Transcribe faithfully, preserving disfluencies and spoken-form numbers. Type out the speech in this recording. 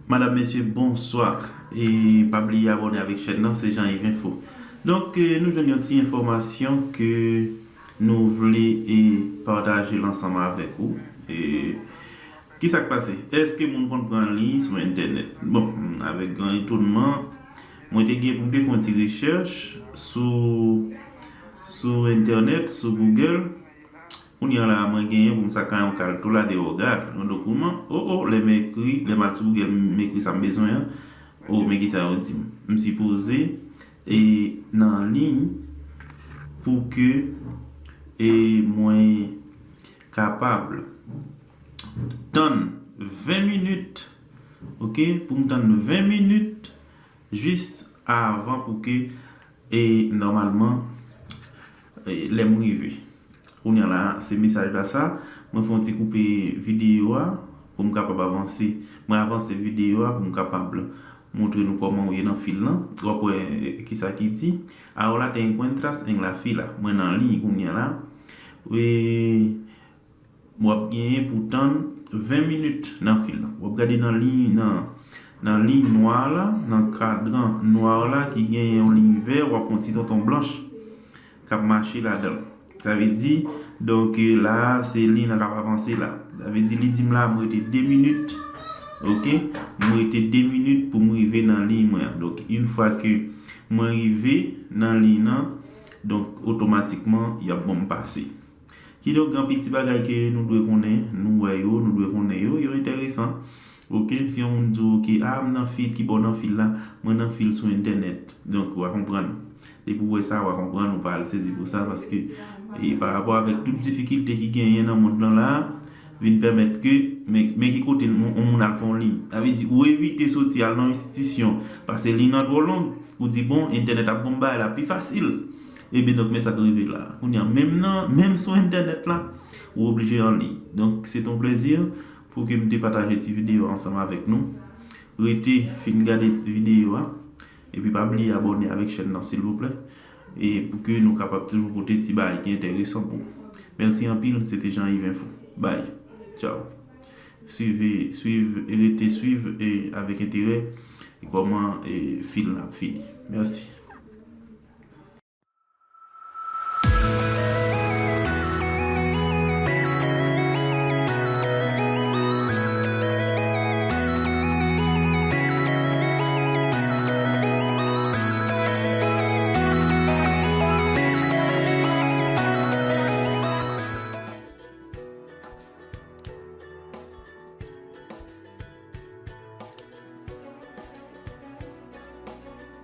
Madam, mesye, bonswa. E pa bliye abòne avèk chèn nan, se Jean Yves Info. Donk, eh, nou jwenn yon ti enfòmasyon ke nou vle e pataje l ansanm avèk ou. E kisa k pase? Èske moun konn pran liy sou entènèt? Bon, avèk gran etonman, mwen te gen pou m te fè yon ti rechèch sou, sou entènèt, sou Google. Kounye a la, mwen genyen pou m sa ka yon carta de hogar, yon dokiman. O, o, lè m ekri, lè m al sou Google, m ekri sa m bezwen an. O, men kisa yo di m. M sipoze e nan liy pou ke e mwen kapab tann ven minit, oke, pou m tann ven minit jis avan pou ke e nòmalman e lè m rive. Kounye a la, se mesaj la sa. Mwen fè yon ti koupe videyo a pou m kapab avanse. Mwen avanse videyo a pou m kapab montre nou kòman ou ye nan fil lan. W ap wè, eh, kisa ki di. Ahora te encuentras en la fila. Mwen nan liy kounye a la. E w ap genyen pou tann ven minit nan fil lan. W ap gade nan liy, nan, nan liy nwa la, nan kadran nwa la ki genyen yon liy vè, w ap wè yon ti tonton blanch k ap mache ladan l. Sa vle di, donk, la, se liy nan k ap avanse la. Sa vle di, li di m la, m rete de minit. Oke? M rete de minit pou m rive nan liy mwen an. Donk, yon fwa ke mwen rive nan liy nan, donk, otomatikman, y ap ban m pase. Kidonk, gen anpil ti bagay ke nou dwe konnen, nou wè yo, nou dwe konnen yo, yo enteresan. Oke, si yon moun di w, oke, a, m nan fil, ki bò nan fil la, mwen nan fil sou entènèt. Donk, w a konprann. Depi w wè sa, w a konprann, ou pa al sezi pou sa, paske, e, pa rapò avèk tout difikilte ki genyen nan mond lan la, vin pèmèt ke, men, men ki kote yon, yon moun al fè yon liy. Sa vle di, ou evite soti al nan yon enstitisyon, paske liy nan twò long, ou di, bon, entènèt ap ban m bagay la pi fasil. Ebyen, donk, men sa k rive la. Kounye a, menm nan, menm sou entènèt la, ou oblije an liy. Donk, se te yon plezi pou ke m te pataje ti videyo a ansanm avèk nou. Rete fin gade ti videyo a. Epi pa bliye abòne avèk chèn nan, silvouplè. E pou ke nou kapab toujou pote ti bagay ki enteresan pou ou. Mèsi anpil, se te Jean Yves Info. Bye. Ciao. Swive, swiv, rete swiv e avèk enterè kòman e fil la ap fini. Mèsi.